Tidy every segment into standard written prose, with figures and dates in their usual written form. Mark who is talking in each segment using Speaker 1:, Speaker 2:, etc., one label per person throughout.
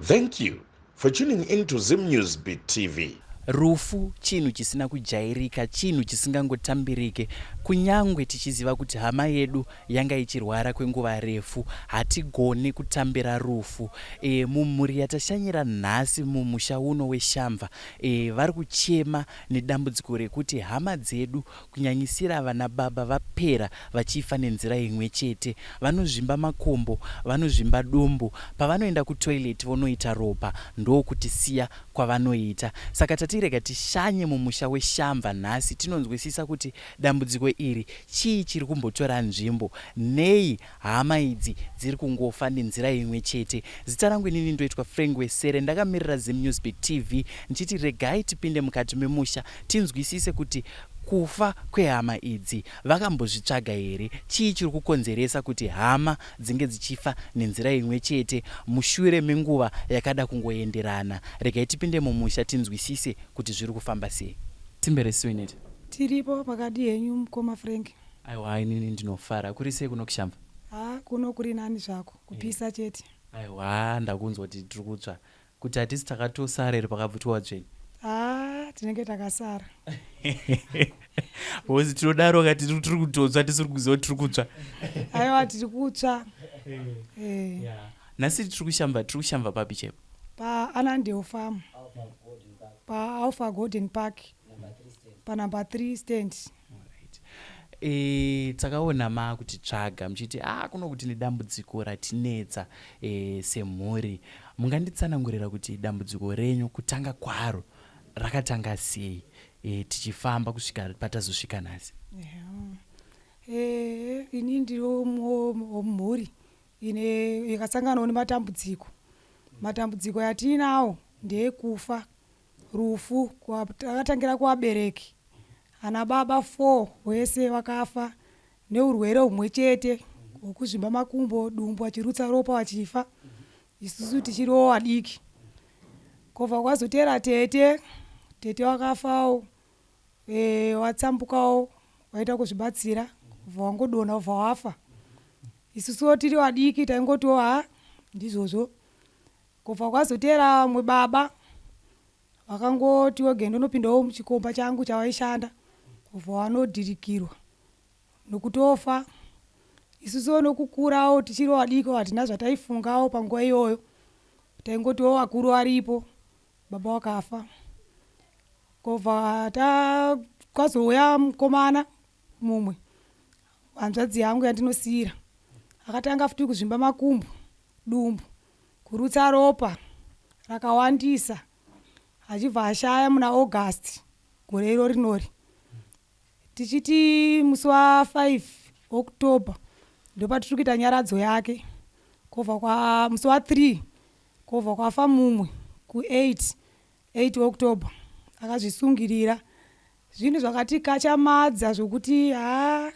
Speaker 1: Thank you for tuning in to Zim News Beat TV.
Speaker 2: Rufu chinhu chisina kujairika, chinhu chisingangotambirike. Kunyangwe tichiziva kuti hama yedu yanga ichirwara kwenguva refu, hatigone kutambira rufu. E, mumhuri yatashanyira nhasi mumusha uno weShamva, e, vari kuchema nedambudziko rekuti hama dzedu kunyanyisira vana baba vapera vachifa nenzira imwe chete. Vanozvimba makumbo, vanozvimba dumbu, pavanoenda kutoilet vonoita ropa ndokutisiya kwavanoita. Saka tati rega tishanye mumusha weShamva nhasi tinonzwisisa kuti dambudziko iri chii chiri kumbotora nzvimbo, nei hama idzi dziri kungofa nenzira imwe chete. Zita rangu inini ndoitwa Frank Wesere ndakamirira ZimNewsBeat TV ndichiti regai tipinde mukati memusha tinzwisise kuti kufa kwehama idzi vakambozvitsvaga here, chii chiri kukonzeresa kuti hama dzinge dzichifa nenzira imwe chete mushure menguva yakada kungoenderana. Regai tipinde mumusha tinzwisise kuti zviri kufamba sei. Simbe resiwenet.
Speaker 3: Tiripo makadii henyu mukoma Frank.
Speaker 2: Aiwa inini ndinofara. Kuri sei kuno kuShamva?
Speaker 3: Haa kuno kuri nani zvako kupisa chete.
Speaker 2: Aiwa ndakunzwa kuti tiri kutsva. Kuti hatisi takatosara here pakabvutwa vatsvene?
Speaker 3: Haa tinenge takasara.
Speaker 2: Because tinodaro ka tiri tiri kutotsva tisiri kuziva kuti tiri kutsva.
Speaker 3: Aiwa tiri kutsva. Eh.
Speaker 2: Yeah. Nhasi tiri kushamba tiri kushamba papi chaipo?
Speaker 3: Pa Annandale Farm. Pa Alpha Golden Park. Pa number 3 stand.
Speaker 2: E, takaona maakutitsvaga muchiti ah kuno kuti nedambudziko ratinetsa e, semhuri munganditsanangurira kuti dambudziko renyu kutanga kwaro rakatanga sei e, tichifamba kusvika patazosvika nhasi
Speaker 3: yeah. E, ini ndiri mhuri ine yakasanganawo nematambudziko matambudziko yatiinawo ndeekufa rufu takatangira kuvabereki Ana baba 4 wese vakafa neurwere humwe chete hwekuzvimba makumbo, dumbu vachirutsa ropa vachifa isusu tichiriwo vadiki. Kobva kwazoteera tete, tete vakafawo e, watsambukawo waita kuzvibatsira kubva wangodonha ubva wafa. Isusuwo tiri vadiki taingotiwo ha ndizvozvo. Kobva kwazoteera vamwe baba Vakangoti wege ndonopindawo muchikomba changu chavaishanda kubva wanodhirikirwa nokutofa. Isusuwo nokukurawo tichiri vadiki hatina zvataifungawo panguva iyoyo. Taingotiwo vakuru varipo baba vakafa. Kobva ta kwazouya mukomana mumwe hanzvadzi yangu yandinosiira akatanga futi kuzvimba makumbo dumbu Kurutsa ropa rakawandisa achibva ashaya muna August gore iro rinori. Tichiti musi wa 5 October ndopatiri kuita nyaradzo yake kobva kwa musi wa 3 kobva kwafa mumwe ku 8 8 October akazvisungirira. Zvinhu zvakatikachamadza zvokuti haa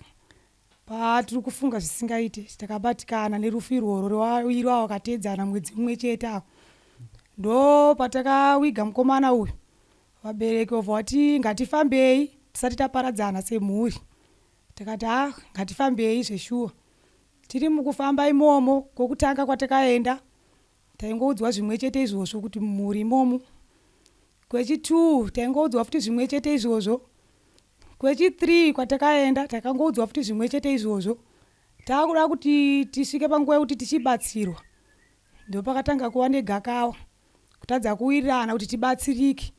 Speaker 3: Patiri kufunga zvisingaite takabatikana nerufu irworwo rwevaviri ava vakateedzana mwedzi mumwe chete ava. Ndopatakawiga mukomana uyu vabereki vobva vati ngatifambei tisati taparadzana semhuri. Tikati haa ngatifambei zveshuwa. Tiri mukufamba imomo kwekutanga kwatakaenda Taingoudzwa zvimwe chete izvozvo kuti mumhuri imomo. Kwechitwo taingoudzwa futi zvimwe chete izvozvo. Kwechithree kwatakaenda takangoudzwa futi zvimwe chete izvozvo. Takuda kuti tisvike panguva yekuti tichibatsirwa ndopakatanga kuva negakava kutadza kuwirirana kuti tibatsirike.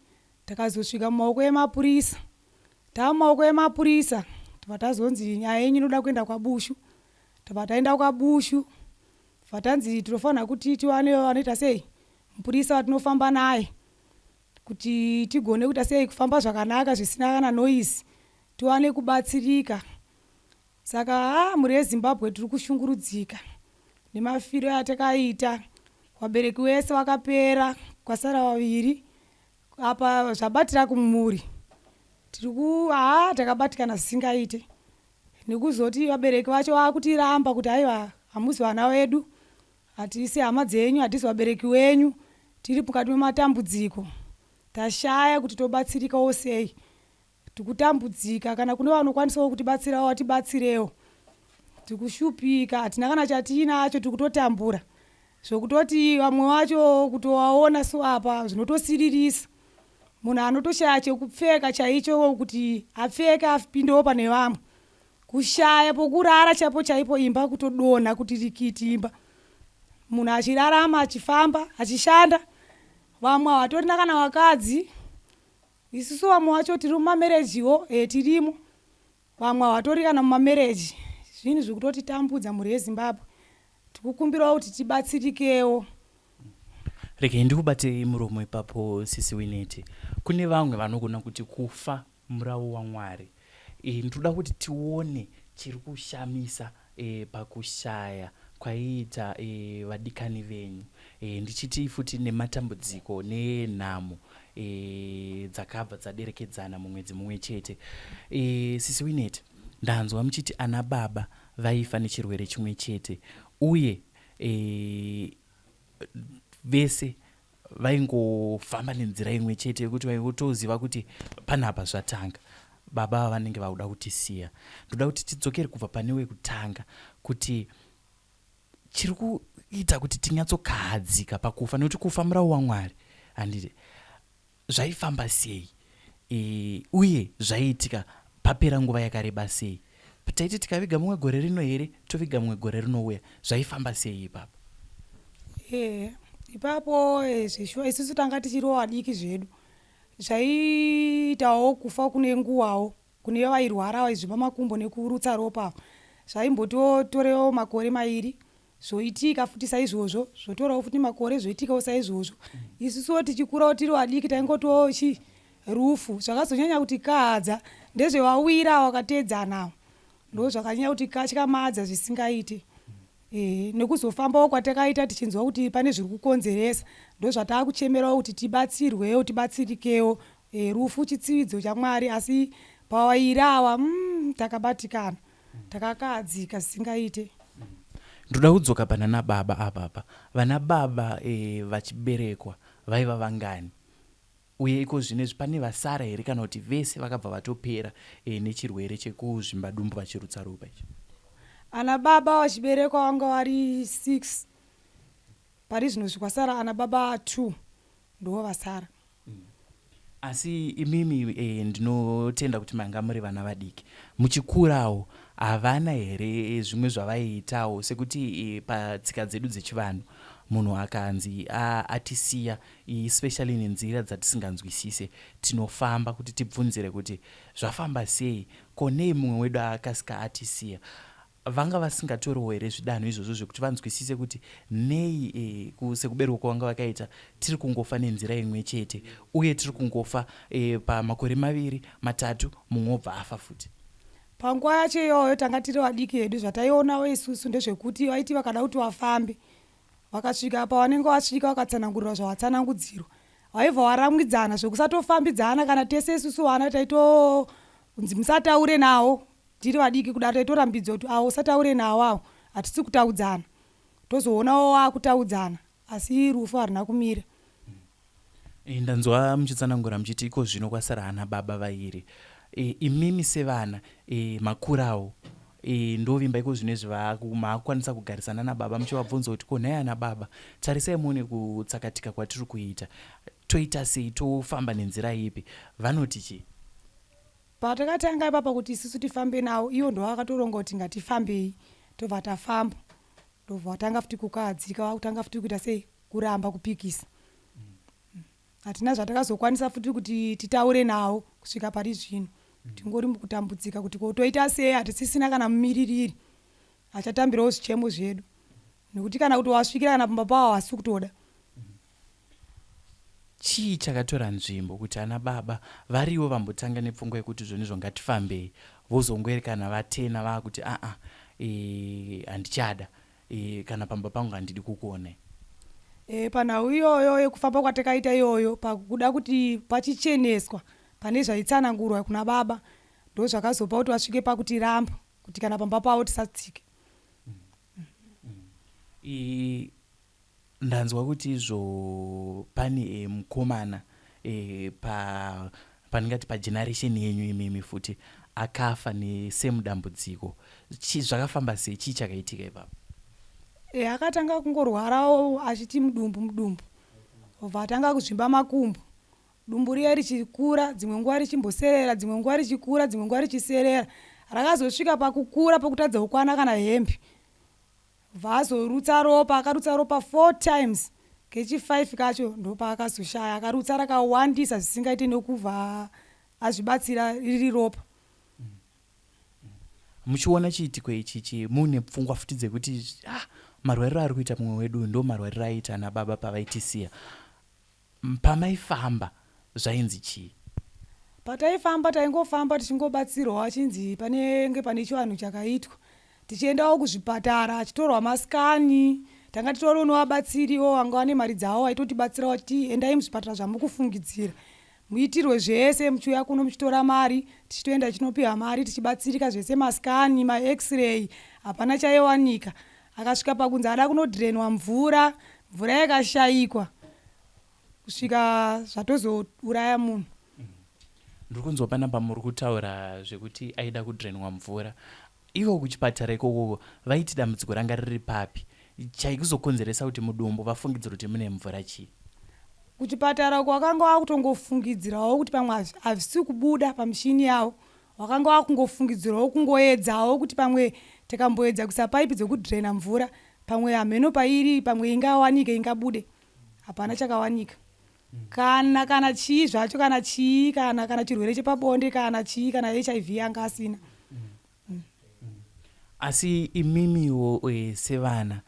Speaker 3: Takazosvika mumaoko emapurisa. Tava mumaoko emapurisa tobva tazonzi nyaya yenyu inoda kuenda kwaBushu. Tobva taenda kwaBushu. Bva tanzi tinofanira kuti tiwane vanoita sei mupurisa watinofamba naye kuti tigone kuita sei kufamba zvakanaka zvisina kana noise tiwane kubatsirika. Saka haa mhuri yeZimbabwe tiri kushungurudzika nemafiro atakaita. Vabereki vese vakapera kwasara vaviri apa zvabatira kumhuri tiri ku haa takabatikana zvisingaite. Nekuzoti vabereki vacho vakutiramba kuti aiwa hamuzi vana vedu, hatisi hama dzenyu, hatisi vabereki wenyu, tiri mukati mematambudziko. Tashaya kuti tobatsirikawo sei. Tikutambudzika kana kune vanokwanisawo kutibatsirawo vatibatsirewo. Tikushupika hatina kana chatiinacho tikutotambura. Zvokutoti vamwe vacho kutovaona so apa zvinotosiririsa. Munhu anotoshaya chekupfeka chaicho kuti apfeke apindewo pane vamwe. Kushaya pokurara chaipo chaipo imba kutodonha kuti rikiti imba. Munhu achirarama achifamba achishanda. Vamwe havatorina kana vakadzi. Isusu vamwe vacho tiri mumamerejiwo e, tirimo. Vamwe havatori kana mumamereji. Zvinhu zviri kutotitambudza mhuri yeZimbabwe. Tikukumbirawo kuti tibatsirikewo.
Speaker 2: Regai ndikubatei muromo ipapo sisi Wineti. Kune vamwe vanogona kuti kufa murawo waMwari. E, ndinoda kuti tione chiri kushamisa e, pakushaya kwaiita e, vadikani venyu e, ndichiti futi nematambudziko nenhamo e, dzakabva dzaderekedzana mumwedzi mumwe chete. E, sisi Wineti, ndanzwa muchiti ana baba vaifa nechirwere chimwe chete uye e, vese vaingofamba nenzira imwe chete yekuti vaingotoziva kuti panapa zvatanga baba ava vanenge vakuda kutisiya. Ndoda kuti tidzokere kubva pane wekutanga kuti chiri kuita kuti tinyatsokahadzika pakufa nekuti kufa murawo waMwari handiti zvaifamba sei e, uye zvaiitika papera nguva yakareba sei taiti tikaviga mumwe gore rino here toviga mumwe gore rinouya zvaifamba sei ipapo?
Speaker 3: Ehe ipapo eh, zveshuwa isusu tanga tichiriwo vadiki zvedu zvaiitawo kufa kune nguwawo kune vairwara vaizvimba makumbo nekurutsa ropa ava zvaimbototorewo makore mairi zvoitika futi saizvozvo zvotorawo futi makore zvoitikawo saizvozvo isusuwo tichikurawo tiri vadiki taingotiwo chi rufu zvakazonyanya kuti kahadza ndezvevawira vakateedzana ava ndo zvakanyanya kuti katyamadza zvisingaite Ehe nekuzofambawo kwatakaita tichinzwa kuti pane zviri kukonzeresa ndozvataakuchemerawo kuti tibatsirwewo tibatsirikewo e, rufu chitsividzo chaMwari asi pavairi awa mm, takabatikana takakahadzika zvisingaite.
Speaker 2: Ndoda kudzoka panana baba apapa. Vana baba e, vachiberekwa vaiva vangani? Uye ikozvino izvi pane vasara here kana kuti vese vakabva vatopera e, nechirwere chekuzvimba dumbu vachirutsa ropa ichi?
Speaker 3: Ana baba vachiberekwa vanga vari 6 pari zvino zvikwasara ana baba 2 ndivo vasara.
Speaker 2: Asi imimi e, ndinotenda kuti manga muri vana vadiki muchikurawo havana here zvimwe zvavaiitawo sekuti e, patsika dzedu dzechivanhu munhu akanzi atisiya especially nenzira dzatisinganzwisise tinofamba kuti tibvunzire kuti zvafamba sei ko nei mumwe wedu akasika atisiya vanga vasingatoriwo here zvidanho izvozvo zvekuti vanzwisise kuti nei e, sekuberekwa kwavanga vakaita tiri kungofa nenzira imwe chete uye tiri kungofa e, pamakore maviri matatu mumwe obva afa futi.
Speaker 3: Panguva yacho iyoyo tanga tiri vadiki hedu zvataionawo isusu ndezvekuti vaiti vakada kuti vafambe Vakasvika pavanenge vasvika vakatsanangurirwa zvavatsanangudzirwa vaibva varamwidzana zvekusatofambidzana kana tese isusu vana taitonzi musataure nawo tiri vadiki kudaro taitorambidzwa kuti awo usataure nawo awo hatisi kutaudzana tozoonawo wakutaudzana asi rufu harina kumira.
Speaker 2: Eh, ndanzwa muchitsanangura muchiti iko zvino kwasara ana baba vairi e, imimi sevana e, makurawo e, ndovimba iko zvino izvi maakukwanisa kugarisana nababa muchivabvunza kuti ko nhai ana baba tarisai muone kutsakatika kwatiri kuita toita sei tofamba nenzira ipi vanoti chii?
Speaker 3: Patakatanga ipapa kuti isusu tifambe nawo ivo ndovakatoronga kuti ngatifambei tobva tafamba ndobva vatanga futi kukahadzika vakutanga futi kuita sei kuramba kupikisa hatina zvatakazokwanisa futi kuti titaure nawo kusvika pari zvino tingori mukutambudzika kuti ko toita sei hatisisina kana mumiririri achatambirawo zvichemo zvedu nekuti kana kuti wasvikira kana pamba pawo hawasi kutoda.
Speaker 2: Chii chakatora nzvimbo kuti ana baba varivo vambotanga nepfungwa yekuti zvonizvo ngatifambei vozongoerekana vatena vakuti aa e, handichada e, kana pamba pangu handidi kukuonai?
Speaker 3: E, panhau iyoyo yekufamba kwatakaita iyoyo pakuda kuti pachicheneswa pane zvaitsanangurwa kuna baba ndozvakazopa kuti vasvike pakutiramba kuti kana pamba pavo tisatsike.
Speaker 2: E, ndanzwa kuti izvo pane e, mukomana e, pa pandingati pageneration yenyu imimi futi akafa nesame dambudziko. Zvakafamba sei? Chii chakaitika ipapo?
Speaker 3: E, akatanga kungorwarawo achiti mudumbu mudumbu, obva atanga kuzvimba makumbo, dumbu riya richikura, dzimwe nguva richimboserera, dzimwe nguva richikura, dzimwe nguva richiserera. Rakazosvika pakukura pokutadza kukwana kana hembe. Bva azorutsa ropa, akarutsa ropa 4 times. Kechi 5 kacho ndopaakazoshaya, akarutsa rakawandisa zvisingaite nokubva azvibatsira riri ropa.
Speaker 2: Muchiona chiitiko ichichi muine pfungwa futi dzekuti ah, marwariro ari kuita mumwe wedu ndo marwariro aiita ana baba pavaitisiya. Pamaifamba zvainzi chii?
Speaker 3: Pataifamba taingofamba tichingobatsirwa, achinzi panenge pane chivanhu chakaitwa, tichiendawo kuzvipatara achitorwa masikani. Tanga titoriwo nevabatsiriwo vanga vane mari dzavo vaitotibatsira vachiti endai muzvipatara zvamukufungidzira muitirwe zvese, muchiuya kuno muchitora mari, tichitoenda tichinopiwa mari tichibatsirika zvese, masikani, max-ray, hapana chaiwanika. Akasvika pakunzi ada kunodhirenwa mvura, mvura yakashayikwa kusvika zvatozouraya munhu.
Speaker 2: Ndiri kunzwa panapa muri kutaura zvekuti aida kudhirenwa mvura. Ivo kuchipatara ikoko vaiti dambudziko ranga riri papi? Chaikuzokonzeresa kuti mudumbu vafungidzire kuti mune mvura chii?
Speaker 3: Kuchipatara uko vakanga vakutongofungidzirawo kuti pamwe hazvisi kubuda pamishini yavo, vakanga vakungofungidzirawo kungoedzawo kuti pamwe tikamboedza kuisa paipi dzekudhirena mvura, pamwe hamheno pairi, pamwe ingawanike ingabude. Hapana chakawanika, kana chii zvacho, kana chii, kana chirwere chepabonde, kana chii, kana HIV yanga asina.
Speaker 2: Asi imimiwo sevana,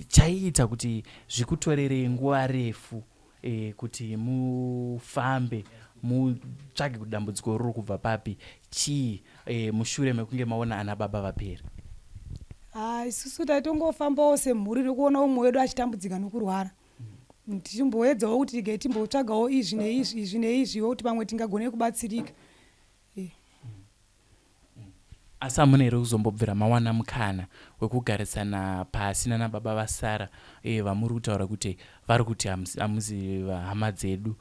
Speaker 2: chaiita kuti zvikutorerei nguva refu kuti mufambe mutsvage kuti dambudziko riri kubva papi chii, mushure mekunge maona ana baba vapera?
Speaker 3: Isusu taitongofambawo semhuri nekuona umwe wedu achitambudzika nokurwara, tichimboedzawo kuti tige timbotsvagawo izvi neizvi, izvi neizviwo, kuti pamwe tingagone kubatsirika.
Speaker 2: Asi hamuna here kuzombobvira mawana mukana wekugarisana pasi nana baba vasara, vamuri kutaura kuti vari kuti hamuzi hama dzedu,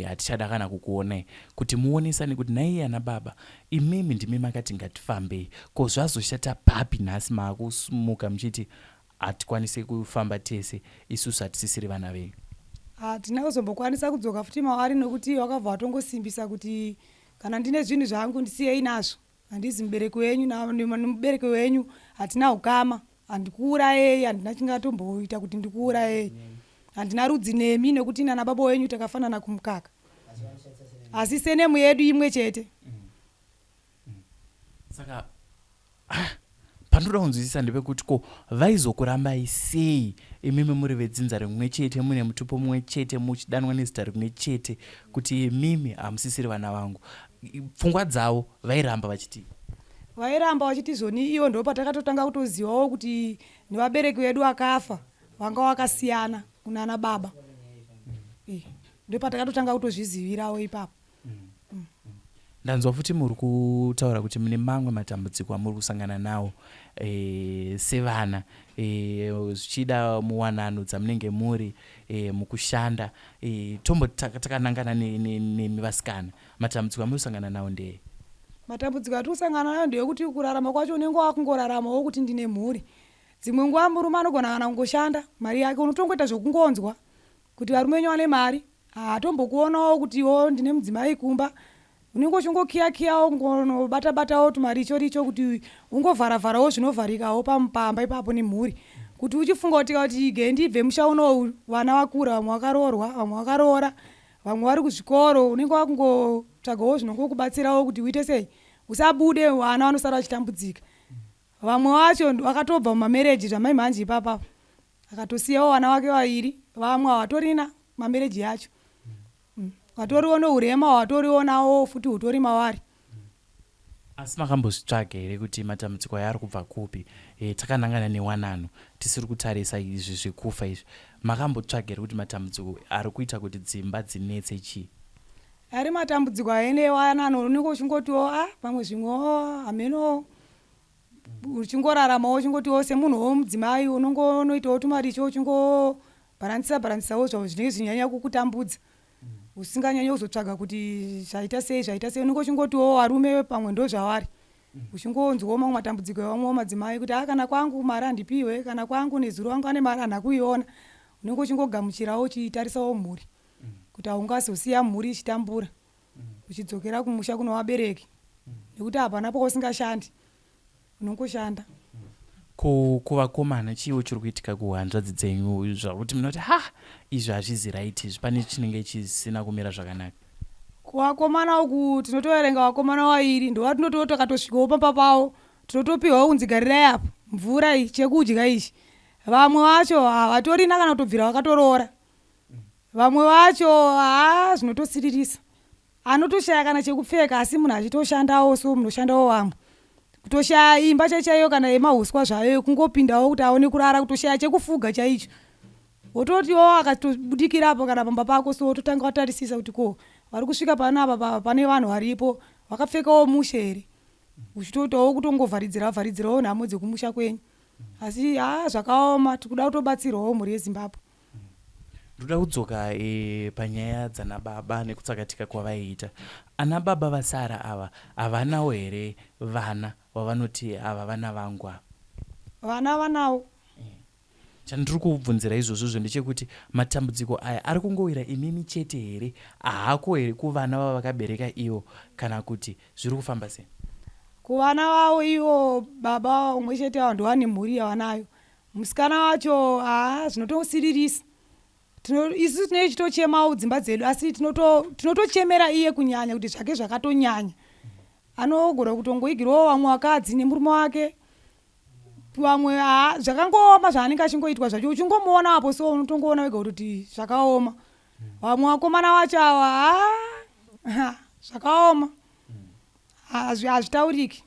Speaker 2: hatichada kana kukuonai, kuti muonesane kuti naiye ana baba, imimi ndimi makati ngatifambei, ko zvazoshata papi nhasi maakumuka muchiti hatikwanisi kufamba tese, isusu hatisisiri vana venyu?
Speaker 3: Hatina kuzombokwanisa kudzoka futi mavari, nokuti vakabva vatongosimbisa kuti kana ndine zvinhu zvangu ndisiyei nazvo, handizi mubereki wenyu, nemubereki wenyu hatina ukama, handikuurayei, handina chingatomboita kuti ndikuurayei, handina rudzi nemi, nekuti nana baba wenyu takafanana kumukaka, asi senemu yedu imwe chete.
Speaker 2: Saka pandoda kunzwisisa ndepekuti ko vaizokurambai sei imimi muri vedzinza rimwe chete, mune mutupo mumwe chete, muchidanwa nezita rimwe chete, kuti imimi hamusisiri vana vangu? Pfungwa dzavo vairamba vachiti?
Speaker 3: Vairamba vachiti zvoni ivo ndo patakatotanga kutozivawo kuti nevabereki vedu vakafa vanga vakasiyana kunana baba. Ndo patakatotanga kutozvizivirawo ipapo.
Speaker 2: Ndanzwa futi muri kutaura kuti mune mamwe matambudziko amuri kusangana nawo sevana, zvichida muwanano dzamunenge muri, mukushanda. Tomboti takanangana nemi vasikana, matambudziko amuri kusangana nawo ndee?
Speaker 3: Matambudziko atiri kusangana nayo ndeyekuti kurarama kwacho unenge wakungoraramawo kuti ndine mhuri. Dzimwe nguva murume anogona kana kungoshanda mari yake, unotongoita zvokungonzwa kuti varume venyu vane mari, haatombokuonawo kuti wo ndine mudzimai kumba. Unenge uchingokiya kiyawo, kungonobata batawo tumaricho richo kuti ungovharavharawo zvinovharikawo pamba ipapo nemhuri, kuti uchifunga kuti kuti ge ndibve musha unowu, vana vakura, vamwe vakaroorwa, vamwe vakaroora, vamwe vari kuzvikoro, unenge wakungotsvagawo zvinongokubatsirawo kuti uite sei usabude, vana vanosara vachitambudzika. Vamwe vacho vakatobva mumamarriage zvamai mhanje ipapapa, akatosiyawo vana vake vaviri, vamwe havatorina mamarriage yacho, vatoriwo neurema hwatoriwo nawo futi hutori mavari.
Speaker 2: Asi makambozvitsvaga here kuti matambudziko aya ari kubva kupi? Takanangana newanano, tisiri kutarisa izvi zvekufa izvi, makambotsvaga here kuti matambudziko ari kuita kuti dzimba dzinetse chii?
Speaker 3: Ari matambudziko aene wanano, unenge uchingotiwo a pamwe zvimwewo hameno, uchingoraramawo uchingotiwo semunhuwo mudzimai unongonoitawo tumaricho, uchingobharanzisa bharanzisawo zvavo zvinenge zvinyanya kukutambudza, usinganyanyi kuzotsvaga kuti zvaita sei, zvaita sei, unenge uchingotiwo varume pamwe ndo zvavari. Uchingonzwawo mamwe matambudziko evamwewo madzimai kuti a kana kwangu mari handipiwe, kana kwangu nezuro wangu ane mari handina kuiona. Unenge uchingogamuchirawo uchitarisawo mhuri kuti haungazosiya mhuri ichitambura uchidzokera kumusha kuno vabereki nekuti hapana pausingashandi, unongoshanda.
Speaker 2: Ko kuvakomana chiiwo chiri kuitika kuhanzvadzi dzenyu zvakuti munoti ha izvi hazvizi right izvi, pane chinenge chisina kumira zvakanaka?
Speaker 3: Kuvakomana uku tinotoverenga vakomana vairi, ndovatinotoo takatosvikawo pamba pavo tinotopiwa kunzi garirai apa, mvura iyi, chekudya ichi. Vamwe vacho havatorina kana kutobvira vakatoroora. Vamwe vacho haa zvinotosiririsa, anotoshaya kana chekupfeka asi munhu achitoshandawo so munoshandawo vamwe. Kutoshaya imba chaichaiyo kana yemahuswa zvayo kungopindawo kuti aone kurara, kutoshaya chekufuga chaicho. Wototiwo akatobudikira apo kana pamba pako so wototanga watarisisa kuti ko vari kusvika panapa pane vanhu varipo vakapfekawo mushe here, uchitoitawo kutongovharidzira vharidzirawo nhamo dzekumusha kwenyu. Asi haa zvakaoma, tikuda kutobatsirwawo mhuri yeZimbabwe.
Speaker 2: Ndoda kudzoka panyaya dzana baba nekutsakatika kwavaiita. Ana baba vasara ava havanawo here vana vavanoti ava vana vangu ava?
Speaker 3: Vana vanawo.
Speaker 2: Chandiri kubvunzira izvozvozvo ndechekuti matambudziko aya ari kungowira imimi chete here? Ahako here kuvana vavakabereka ivo kana kuti zviri kufamba sei?
Speaker 3: Kuvana vavo ivo baba umwe chete ava ndovane mhuri yavanayo. Musikana wacho haa zvinotosiririsa. Isu tinenge tichitochemawo dzimba dzedu asi tinotochemera iye kunyanya kuti zvake zvakatonyanya. Anogona kutongoigirwawo vamwe vakadzi nemurume wake. Vamwe haa zvakangooma zvaanenge achingoitwa zvacho, uchingomuona apo so unotongoona wega kutoti zvakaoma. Vamwe vakomana vacho ava haa zvakaoma, hazvitauriki,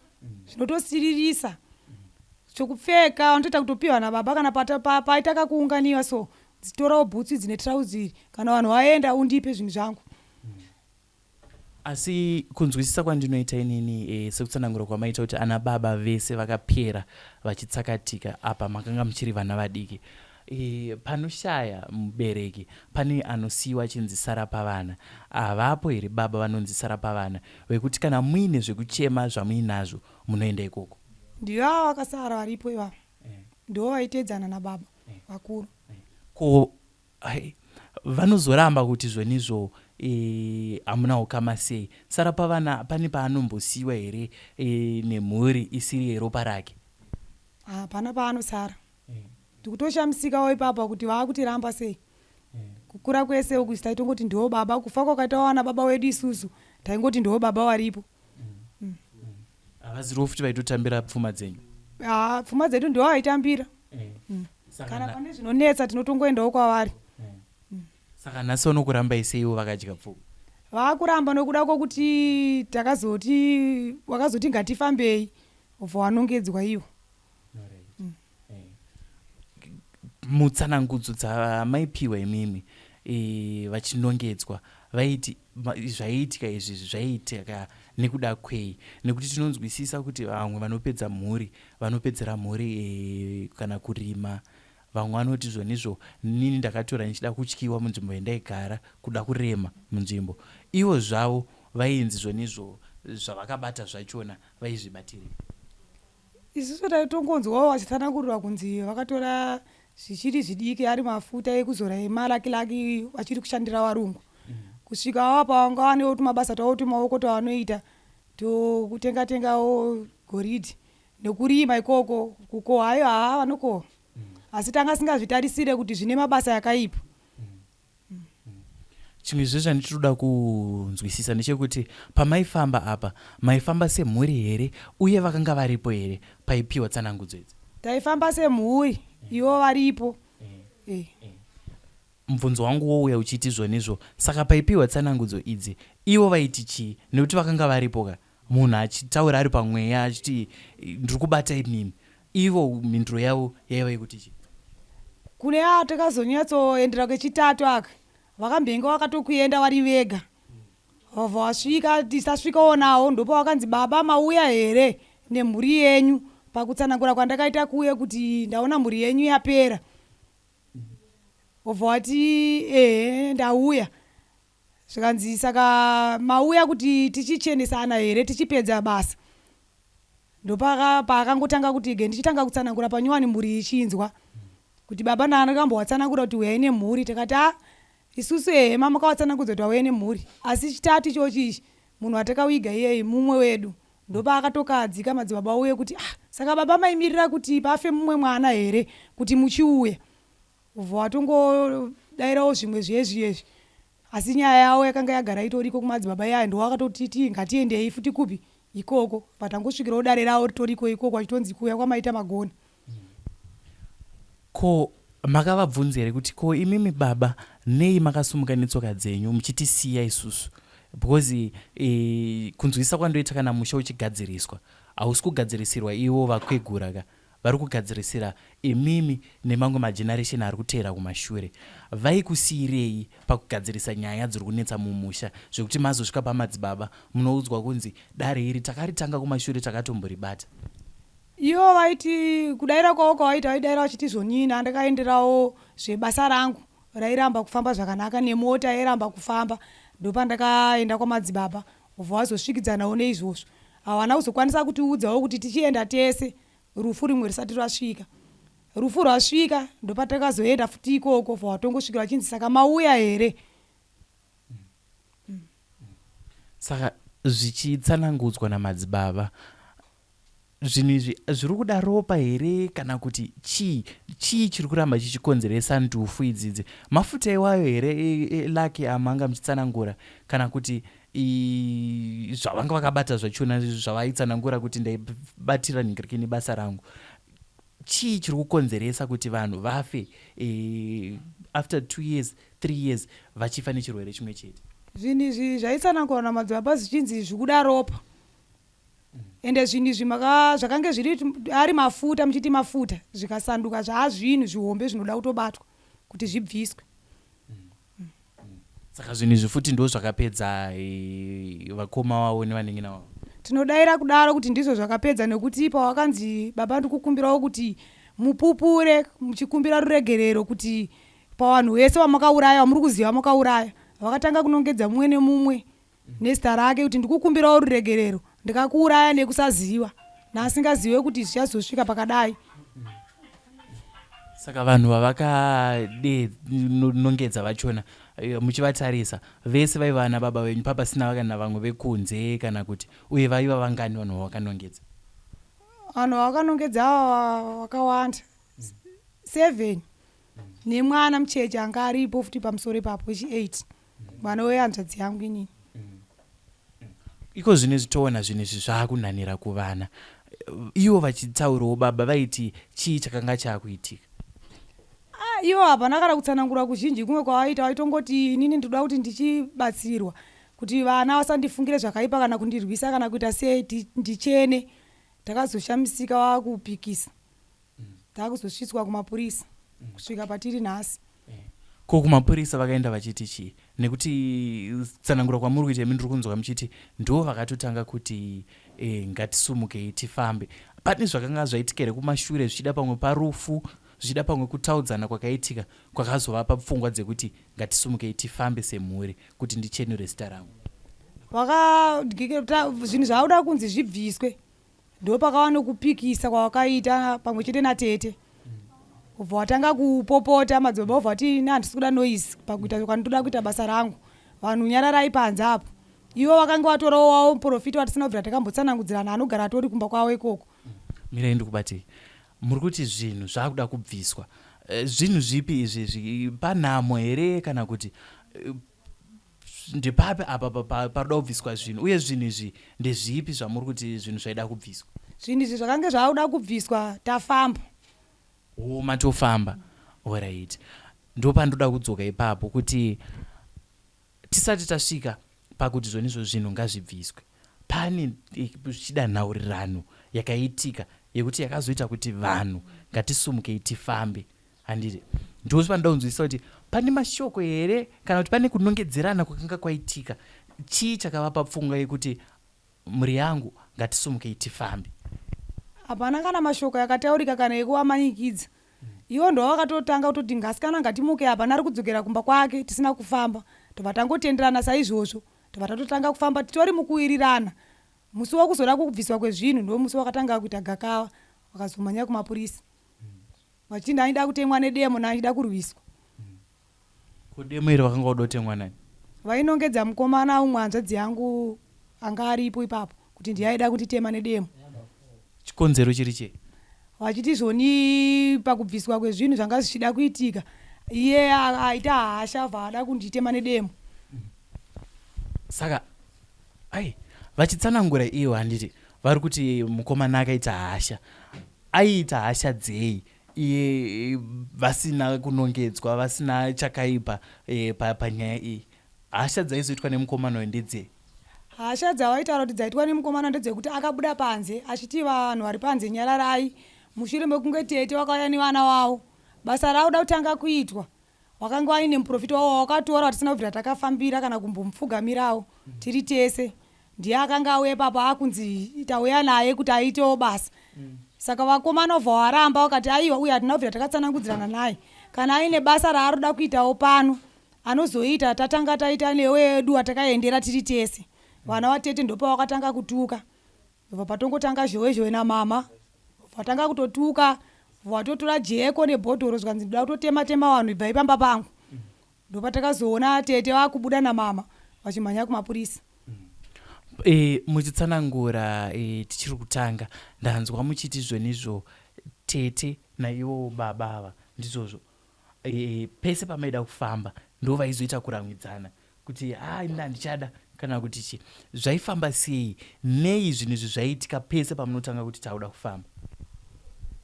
Speaker 3: zvinotosiririsa. Chokupfeka vanotoita kutopiwa nababa kana paita kakuunganiwa so, dzitorawo bhutsu idzi netirauzi iri, kana vanhu vaenda undipe zvinhu zvangu.
Speaker 2: Asi kunzwisisa kwandinoita inini sekutsanangura kwamaita kuti ana baba vese vakapera vachitsakatika apa makanga muchiri vana vadiki. Panoshaya mubereki pane anosiyiwa achinzi sara pavana. Havapo here baba vanonzi sara pavana vekuti kana muine zvekuchema zvamuinazvo munoenda ikoko?
Speaker 3: Ndivo ava vakasara varipo ivava, ndivo vaiteedzana nababa vakuru.
Speaker 2: Ko vanozoramba kuti zvonizvo hamuna ukama sei? Sara pavana pane paanombosiyiwa here nemhuri isiri yeropa rake?
Speaker 3: Hapana paanosara. Ndikutoshamisikawo ipapa kuti vaakutiramba sei. Kukura kwese uku taitongoti ndiwo baba, kufa kwakaita vana baba wedu isusu taingoti ndiwo baba varipo.
Speaker 2: Havaziriwo futi vaitotambira pfuma dzenyu?
Speaker 3: Haa, pfuma dzedu ndiwo vaitambira. Kana pane zvinonetsa tinotongoendawo kwavari.
Speaker 2: Saka nhasi vanokurambai seiwo vakadya pfuma?
Speaker 3: Vaakuramba nokuda kwokuti takazoti wakazoti ngatifambei ubva wanongedzwa iwo.
Speaker 2: Mutsanangudzo dzamaipiwa imimi vachinongedzwa vaiti zvaiitika izvi zvaiitika nekuda kwei? Nekuti tinonzwisisa kuti vamwe vanopedza mhuri vanopedzera mhuri kana kurima, vamwe vanoti zvonizvo nini ndakatora ndichida kutyiwa munzvimbo yandaigara, kuda kurema munzvimbo. Ivo zvavo vainzi zvonizvo zvavakabata zvachona vaizvibatirei?
Speaker 3: Isusu taitongonzwawo vachitsanangurirwa kunzi vakatora zvichiri zvidiki ari mafuta ekuzora emalakilaki vachiri kushandira varungu. Kusvika wapa vanga vanewo tumabasa twavo tumaoko twavanoita tokutenga tengawo goridhe nekurima ikoko kukohwa ayo haa vanokohwa. Asi tanga singazvitarisire kuti zvine mabasa yakaipa.
Speaker 2: Chimwe zve chandinoda kunzwisisa ndechekuti pamaifamba apa maifamba semhuri here uye vakanga varipo here paipiwa tsanangudzo idzi?
Speaker 3: Taifamba semhuri ivo varipo.
Speaker 2: Mubvunzo wangu wouya uchiti zvonizvo saka paipiwa tsanangudzo idzi ivo vaiti chii nekuti vakanga varipo ka munhu achitaura ari pamweya achiti ndiri kubata imimi ivo mhinduro yavo yaiva yekuti chii?
Speaker 3: Kune ava takazonyatsoendera kechitatu aka vakambenge vakatokuenda vari vega vabva vasvika tisasvikawo nawo ndopavakanzi baba mauya here nemhuri yenyu pakutsanangura kwandakaita kuye kuti ndaona mhuri yenyu yapera vobva vati ehe ndauya zvikanzi saka mauya kuti tichichenesana here tichipedza basa. Ndopaakangotanga kuti ge ndichitanga kutsanangura panyowani mhuri ichinzwa kuti baba naanakambowatsanangura kuti uyai nemhuri. Takati a isusu ehe mamakawatsanangudza kuti wauye nemhuri, asi chitatu ichochi ichi munhu watakawiga iyeyi mumwe wedu. Ndopaakatokahadzika madzibaba uye kuti ah, saka baba maimirira kuti pafe mumwe mwana here kuti muchiuya? Ubva watongodairawo zvimwe zviye zviyezvi, asi nyaya yavo yakanga yagara itoriko kumadzibaba iyaya. Ndowakatotiti ngatiendei futi kupi ikoko, patangosvikirawo dare ravo ritoriko ikoko, achitonzi kuuya kwamaita magona.
Speaker 2: Ko makavabvunza here kuti ko imimi baba nei makasumuka netsoka dzenyu muchitisiya isusu? Because e, kunzwisisa kwandoita kana musha uchigadziriswa hausi kugadzirisirwa ivo vakwegura ka, vari kugadzirisira imimi nemamwe mageneration ari kuteera kumashure. Vaikusiyirei pakugadzirisa nyaya dziri kunetsa mumusha zvekuti mazosvika pamadzibaba munoudzwa kunzi dare iri takaritanga kumashure takatomboribata?
Speaker 3: Ivo vaiti kudaira kwavo kwavaita, vaidaira vachiti zvonini andakaenderawo zvebasa rangu rairamba kufamba zvakanaka nemota yairamba kufamba, ndopandakaenda kwamadzibaba, ubva wazosvikidzanawo neizvozvo. Havana kuzokwanisa kutiudzawo kuti tichienda tese rufu rimwe risati rwasvika. Rufu rwasvika ndopatakazoenda futi ikoko, bva watongosvikira vachinzi saka mauya here?
Speaker 2: Saka zvichitsanangudzwa namadzibaba, zvinhu izvi zviri kuda ropa here kana kuti chii? Chii chiri kuramba chichikonzeresa ndufu idzidzi? Mafuta iwayo here elaki amanga muchitsanangura, kana kuti zvavanga vakabata zvachona zvavaitsanangura kuti ndaibatira nhingirikini basa rangu? Chii chiri kukonzeresa kuti vanhu vafe after 2 years, 3 years vachifa nechirwere chimwe chete?
Speaker 3: Zvinhu izvi zvaitsanangurwa namadzibaba zvichinzi zvikuda ropa, ende zvinhu izvi zvakange zviri ari mafuta, muchiti mafuta, zvikasanduka zvaazvinhu zvihombe zvinoda kutobatwa kuti zvibviswe.
Speaker 2: Saka zvinhu izvi futi ndo zvakapedza vakoma vavo nevanin'ina vavo?
Speaker 3: Tinodaira kudaro kuti ndizvo zvakapedza, nekuti pawakanzi baba ndikukumbirawo kuti mupupure muchikumbira ruregerero kuti pavanhu vese vamakauraya, vamuri kuziva makauraya, vakatanga kunongedza mumwe nemumwe nezita rake kuti ndikukumbirawo ruregerero, ndikakuuraya nekusaziva, naasingazive kuti zvichazosvika pakadai.
Speaker 2: Saka vanhu vavakadenongedza vachona, muchivatarisa vese vaiva vana baba venyu, papasina kana vamwe vekunze kana kuti? Uye vaiva vangani vanhu vavakanongedza?
Speaker 3: Vanhu vavakanongedza ava vakawanda, 7 nemwana mucheche anga aripo futi pamusoro ipapo wechi8, mwana wehanzvadzi yangu inini.
Speaker 2: Iko zvino izvi toona zvinhu izvi zvaakunhanira kuvana. Ivo vachitaurawo baba vaiti chii chakanga chaakuitika?
Speaker 3: Ah, ivo hapana kana kutsanangura kuzhinji kumwe kwavaita, vaitongoti inini ndinoda kuti ndichibatsirwa kuti vana vasandifungire zvakaipa kana kundirwisa kana kuita sei, ndichene. Takazoshamisika vaakupikisa, takuzosvitswa kumapurisa kusvika patiri nhasi.
Speaker 2: Ko kumapurisa vakaenda vachiti chii? Nekuti tsanangura kwamuri kuita imi ndiri kunzwa muchiti ndo vakatotanga kuti ngatisumukei tifambe. Pane zvakanga zvaitika here kumashure, zvichida pamwe parufu, zvichida pamwe kutaudzana kwakaitika kwakazovapa pfungwa dzekuti ngatisumukei tifambe semhuri kuti ndichenure zita rangu?
Speaker 3: Zvinhu zvauda kunzi zvibviswe, ndopakava nokupikisa kwavakaita pamwe chete natete, ubva watanga kupopota madzibaba, ubva wati ini handisi kuda noise pakuita kwandinoda kuita basa rangu, vanhu nyararai panze apo. Ivo vakanga vatorawo wavo muprofita watisina kubvira takambotsanangudzirana, anogara atori kumba kwavo ikoko.
Speaker 2: Mirai ndikubatei. Muri kuti zvinhu zvakuda kubviswa, zvinhu zvipi izvizvi? Panhamo here kana kuti ndepapi apa paroda kubviswa zvinhu? Uye zvinhu izvi ndezvipi zvamuri kuti zvinhu zvaida kubviswa?
Speaker 3: Zvinhu izvi zvakange zvakuda kubviswa tafamba.
Speaker 2: O, matofamba. Alright, ndopandoda kudzoka ipapo kuti tisati tasvika pakuti zvonizvo zvinhu ngazvibviswe, pane zvichida nhaurirano yakaitika yekuti yakazoita kuti vanhu ngatisumukei tifambe, handiti? Ndozvanoda kunzwisisa kuti pane mashoko here kana kuti pane kunongedzerana kwakanga kwaitika. Chii chakavapa pfungwa yekuti mhuri yangu ngatisumukei tifambe?
Speaker 3: Hapana kana mashoko yakataurika kana ekuvamanikidza. Ivo ndo vakatotanga kutoti ngasikana ngatimuke, hapana ari kudzokera kumba kwake tisina kufamba. Tobva tangotenderana saizvozvo, tobva tatotanga kufamba titori mukuwirirana. Musi wekuzoda kubviswa kwezvinhu ndomusi wakatanga kuita gakava, vakazomhanya kumapurisa vachiti ndaida kutemwa nedemo, ndaida kurwiswa.
Speaker 2: Kudemo iri vakanga voda kutemwa nani?
Speaker 3: Vainongedza mukomana umwe hanzvadzi yangu anga aripo ipapo kuti ndiye aida kunditema nedemo.
Speaker 2: Chikonzero chiri chei?
Speaker 3: Vachiti zvoni pakubviswa kwezvinhu zvanga zvichida kuitika, iye aita hasha bva ada kunditema nedemo.
Speaker 2: Saka ai vachitsanangura ivo, handiti vari kuti mukomana akaita hasha? Aiita hasha dzei iye vasina kunongedzwa, vasina chakaipa panyaya iyi? Hasha dzaizoitwa nemukomana uyu ndedzei?
Speaker 3: Hasha dzavaitaura kuti dzaitwa nemukomana ndedzekuti akabuda panze achiti vanhu vari panze nyararai, mushure mekunge tete vakauya nevana vavo, basa rauda kutanga kuitwa. Wakanga waine muprofita wavo wakatora watisina kubvira takafambira kana kumbomupfugamirawo tiri tese. Ndiye akanga auya ipapo akunzi tauya naye kuti aitewo basa. Saka vakomana obva waramba, vakati aiwa, uye hatina kubvira takatsanangudzirana naye. Kana aine basa raaroda kuitawo pano anozoita tatanga taita newedu watakaendera tiri tese. Vana vatete ndopavakatanga kutuka, bva patongotanga zhowe zhowe namama, vatanga kutotuka, vatotora jeko nebhodhoro, zvikanzi ndoda kutotema tema vanhu, ibvai pamba pangu. Ndopatakazoona tete vakubuda namama vachimhanya kumapurisa.
Speaker 2: Muchitsanangura tichiri kutanga, ndanzwa muchiti zvonizvo tete naivo baba ava ndizvozvo pese pamaida kufamba ndo vaizoita kuramwidzana kuti ha, ini handichada kana kuti chi. Zvaifamba sei? Nei zvinhu izvi zvaiitika pese pamunotanga kuti tauda kufamba?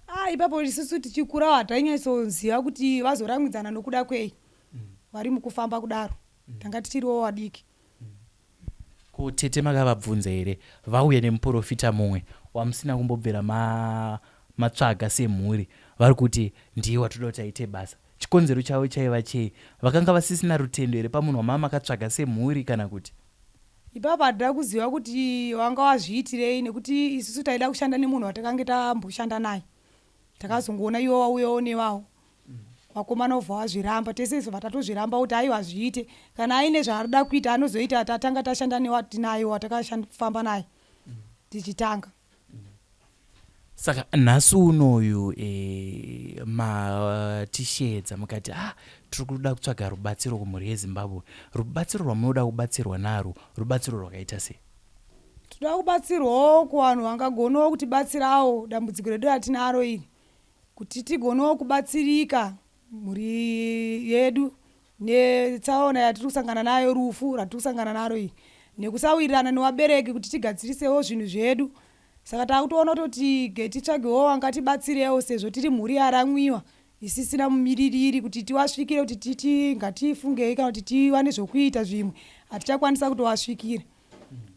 Speaker 3: Ah, ipapo isusu tichikurawo hatainyatsoziva kuti vazoramwidzana nokuda kwei vari mukufamba kudaro. Tanga tichiriwo vadiki.
Speaker 2: Ko tete makavabvunza here vauya nemuprofita mumwe wamusina kumbobvira matsvaga semhuri, vari kuti ndiye watoda kuti aite basa? Chikonzero chavo chaiva chei? Vakanga vasisina rutendo here pamunhu wamava makatsvaga semhuri kana kuti?
Speaker 3: Ipapo hatida kuziva kuti vanga vazviitirei, nekuti isusu taida kushanda nemunhu watakange tamboshanda naye. Takazongoona iwo wauyawo nevawo vakomana, obva wazviramba. Tese isu tatozviramba kuti aiwa, zviite, kana aine zvaarida kuita anozoita tatanga tashanda newatinaye watakafamba naye tichitanga.
Speaker 2: Saka nhasi unoyu matishedza mukati, ah, tiri kuda kutsvaga rubatsiro kumhuri yeZimbabwe. Rubatsiro rwamunoda kubatsirwa narwo rubatsiro rwakaita sei?
Speaker 3: Toda kubatsirwawo kuvanhu vangagonawo kutibatsirawo dambudziko redu ratinaro iri, kuti tigonewo kubatsirika mhuri yedu netsaona yatiri kusangana nayo, rufu ratiri kusangana naro iri, nekusawirirana nevabereki kuti tigadzirisewo zvinhu zvedu. Saka takutoona kutoti titsvagewo vangatibatsirewo, sezvo tiri mhuri yaramwiwa isisina mumiririri kuti tiwasvikire, kuti titi ngatifungei kana kuti tiwane zvokuita zvimwe, hatichakwanisa kutovasvikira.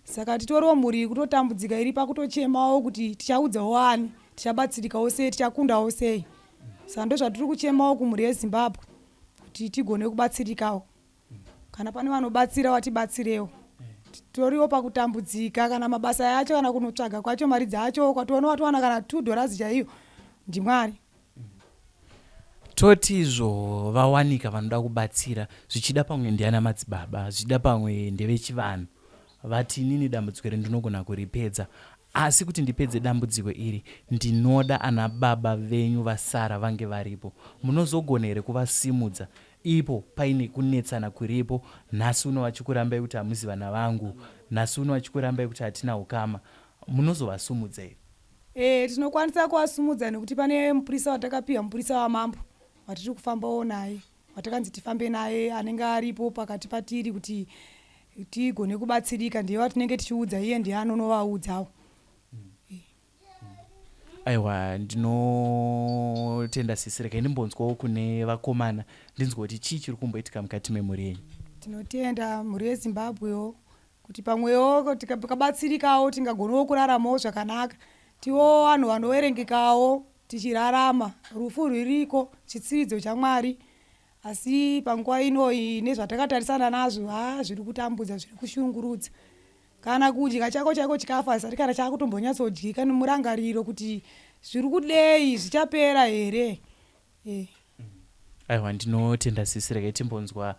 Speaker 3: Saka titoriwo mhuri iri kutotambudzika, iri pakutochemawo kuti tichaudzawo ani, tichabatsirikawo sei, tichakundawo sei. Saka ndo zvatiri kuchemawo kumhuri yeZimbabwe kuti tigone kubatsirikawo. Kana pane vanobatsira vatibatsirewo, titoriwo pakutambudzika. Kana mabasa yacho, kana kunotsvaga kwacho mari dzacho, ukatoona watowana kana $2 chaiyo, ndiMwari.
Speaker 2: Toti izvo vawanika vanoda kubatsira, zvichida pamwe ndiana madzibaba, zvichida pamwe ndevechivanhu, vati inini dambudziko iri ndinogona kuripedza, asi kuti ndipedze dambudziko iri ndinoda ana baba venyu vasara vange varipo, munozogona here kuvasimudza ipo paine kunetsana kuripo nhasi uno, vachikurambai kuti hamuzi vana vangu, nhasi uno vachikurambai kuti hatina ukama? Munozovasumudza here?
Speaker 3: Tinokwanisa kuvasumudza nekuti pane mupurisa watakapiwa, mupurisa wamambo watiri kufambawo naye, watakanzi tifambe naye, anenge aripo pakati patiri kuti tigone kubatsirika. Ndiye watinenge tichiudza, iye ndiye anonovaudzawo.
Speaker 2: Aiwa, ndinotenda sisi. Regai ndimbonzwawo kune vakomana, ndinzwa kuti chii chiri kumboitika mukati memhuri yenyu.
Speaker 3: Tinotenda mhuri yeZimbabwewo kuti pamwewo tikabatsirikawo tingagonawo kuraramawo zvakanaka, tiwo vanhu vanoverengekawo tichirarama. Rufu rwiriko, chitsividzo chaMwari, asi panguva inoyi nezvatakatarisana nazvo, ha, zviri kutambudza, zviri kushungurudza. Kana kudya chako chaiko chikafu hazisati kana chakutombonyatsodyika nemurangariro kuti zviri kudei, zvichapera here.
Speaker 2: Aiwa, ndinotenda sisi. Regai timbonzwa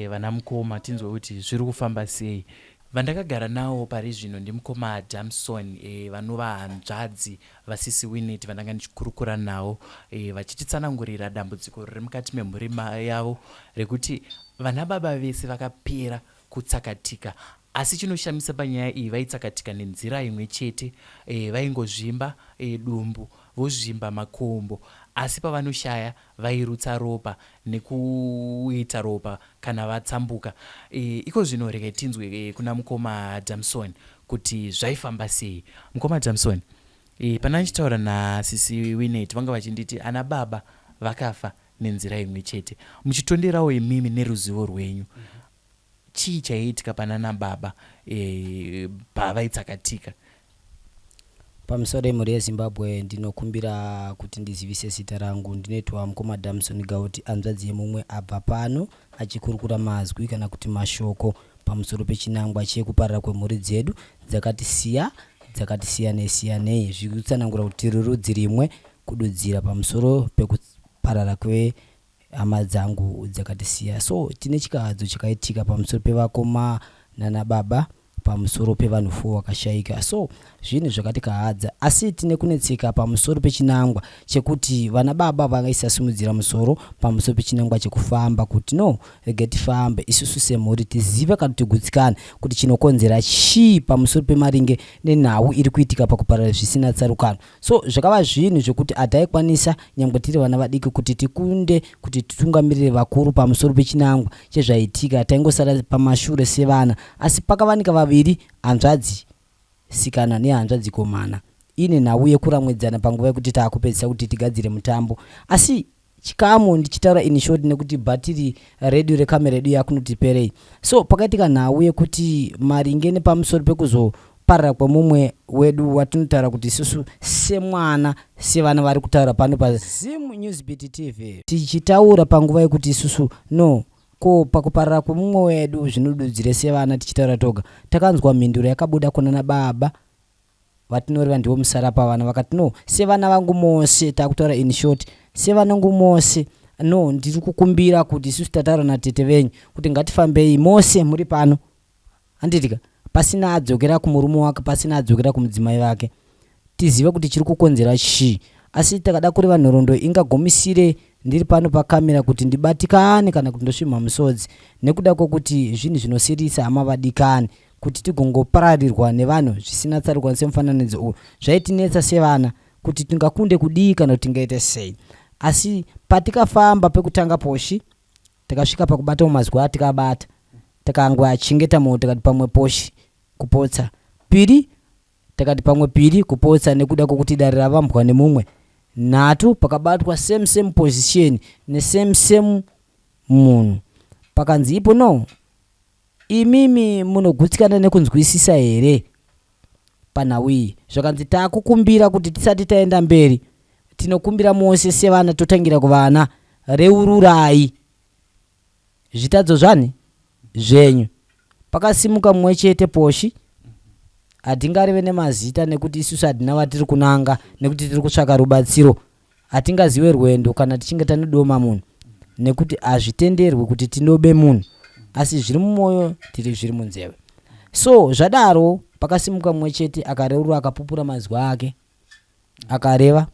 Speaker 2: vana mukoma, tinzwe kuti zviri kufamba sei. Vandakagara nawo pari zvino ndimukoma Damson e, vanova hanzvadzi vasisi Winnet vandanga ndichikurukura nawo e, vachititsanangurira dambudziko riri mukati memhuri yavo rekuti vana baba vese vakapera kutsakatika. Asi chinoshamisa panyaya iyi vaitsakatika nenzira imwe chete e, vaingozvimba e, dumbu vozvimba makumbo asi pavanoshaya vairutsa ropa nekuita ropa kana vatsambuka. E, iko zvino regai tinzwe e, kuna mukoma Damson kuti zvaifamba sei. Mukoma Damson, e, pana ndichitaura nasisi Winnet vanga vachinditi ana baba vakafa nenzira imwe chete. Muchitonderawo imimi neruzivo rwenyu. Chii chaiitika panana baba e, pavaitsakatika?
Speaker 4: Pamusoro yemhuri yeZimbabwe, ndinokumbira kuti ndizivise zita rangu. Ndinoitwa mukoma Damson Gauti, hanzvadzi yemumwe abva pano achikurukura mazwi kana kuti mashoko pamusoro pechinangwa chekuparara kwemhuri dzedu dzakatisiya dzakati siyanei siyanei, zvikutsanangura kuti tiri rudzi rimwe, kududzira pamusoro pekuparara kwe hama dzangu dzakatisiya. So tine chikahadzo chakaitika pamusoro pevakoma nana baba pamusoro pevanhu 4 vakashaika. So zvinhu zvakatikahadza asi tine kunetseka pamusoro pechinangwa chekuti vana baba vaisasimudzira musoro pamusoro pechinangwa chekufamba kuti no rege tifambe isusu semhuri tizive kana tigutsikane kuti chinokonzera chii pamusoro pemaringe nenhau iri kuitika pakuparara zvisina tsarukano. So zvakava zvinhu zvekuti hataikwanisa nyangwe tiri vana vadiki kuti tikunde kuti titungamirire vakuru pamusoro pechinangwa chezvaitika. Taingosara pamashure sevana. Asi pakavanika vaviri, hanzvadzi sikana nehanzvadzi komana, ine nhau yekuramwidzana panguva yekuti taakupedzisa kuti tigadzire mutambo. Asi chikamu ndichitaura in short nekuti bhatiri redu recamera yedu yakunoti perei. So pakaitika nhau yekuti maringe nepamusoro pekuzoparara kwemumwe wedu watinotaura kuti isusu semwana sevana vari kutaura pano pa Zim Newsbeat TV tichitaura panguva yekuti isusu no ko pakuparara kwemumwe wedu zvinodudzire sevana tichitaura toga takanzwa mhinduro yakabuda kunana baba Vatinoreva ndivo musarapavana vakati no sevana vangu mose takutaura in short sevanangu mose no ndiri kukumbira kuti isusu tataura natete venyu kuti ngatifambei mose muri pano handitika pasina adzokera kumurume wake pasina adzokera kumudzimai vake tizive kuti chiri kukonzera chii asi takada kureva nhoroondo ingagumisire ndiri pano pakamera kuti ndibatikane kana kuti ndosvimha musodzi nekuda kwekuti zvinhu zvinosiririsa hama vadikani kuti tigongopararirwa nevanhu zvisina tsarukano semufananidzo uyu zvaitinetsa sevana kuti tingakunde kudii kana kuti tingaite sei. Asi patikafamba pekutanga poshi takasvika pakubata mumazwi atikabata takangoachengeta moyo tikati pamwe poshi kupotsa piri takati pamwe piri kupotsa nekuda kwekuti dare ravambwa nemumwe nhatu pakabatwa same same position nesame same munhu pakanzi ipo no Imimi munogutsikana nekunzwisisa here panhau iyi? Zvakanzi takukumbira kuti tisati taenda mberi tinokumbira mose sevana totangira kuvana reururai zvitadzo zvani zvenyu. Pakasimuka mumwe chete Poshi hatingareve nemazita nekuti isusu hatina vatiri kunanga nekuti tiri kutsvaka rubatsiro. Hatingaziwe rwendo kana tichinge tanodoma munhu nekuti hazvitenderwi kuti tinobe munhu asi zviri mumwoyo tiri zviri munzeve. So zvadaro pakasimuka mumwe chete akareurura akapupura mazwi ake akareva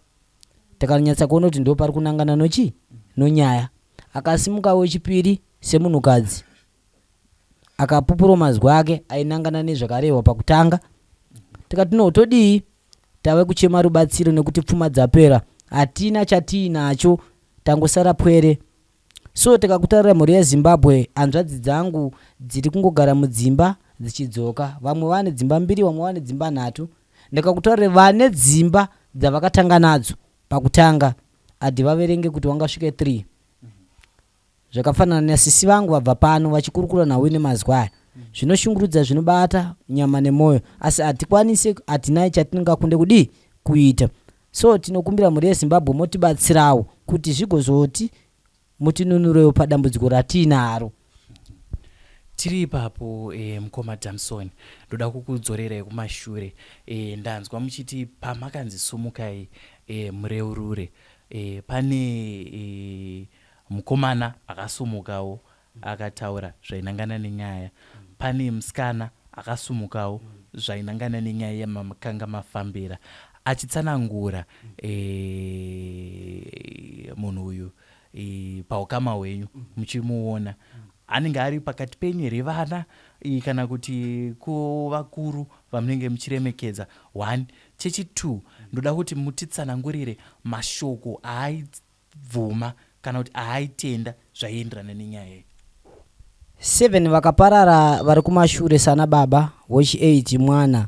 Speaker 4: takanyatsa kuona kuti ndopari kunangana nochii nonyaya. Akasimuka wechipiri semunhukadzi akapupura mazwi ake ainangana nezvakarehwa pakutanga tikati no todii Tave kuchema rubatsiro nekuti pfuma dzapera hatina chatiinacho tangosara pwere. So tikakutaurira mhuri yeZimbabwe hanzvadzi dzangu dziri kungogara mudzimba dzichidzoka. Vamwe vane dzimba mbiri vamwe vane dzimba nhatu. Ndikakutaurira vane dzimba dzavakatanga nadzo pakutanga hadivaverenge kuti wangasvike 3. Zvakafanana nasisi vangu vabva pano vachikurukura nhau ine mazwi aya. Zvinoshungurudza zvinobata nyama nemoyo asi hatikwanise hatinai chatingakunde kudii kuita. So tinokumbira mhuri yeZimbabwe motibatsirawo kuti zvigozoti mutinunurewo padambudziko ratiinaro.
Speaker 2: Tiri ipapo eh, mukoma Damson ndoda kukudzorerai kumashure eh, ndanzwa muchiti pamakanzi sumukai eh, mureurure eh, pane eh, Mukomana akasumukawo akataura zvainangana nenyaya. Pane musikana Akasumukawo zvainangana nenyaya yamakanga mafambira achitsanangura munhu uyu paukama hwenyu muchimuona anenge ari pakati penyu here vana kana kuti kuvakuru vamunenge muchiremekedza? One. Chechi2, ndoda kuti mutitsanangurire mashoko aaibvuma kana kuti aaitenda zvaienderana nenyaya iyi.
Speaker 4: 7 vakaparara vari kumashure sana baba, wechi 8 mwana.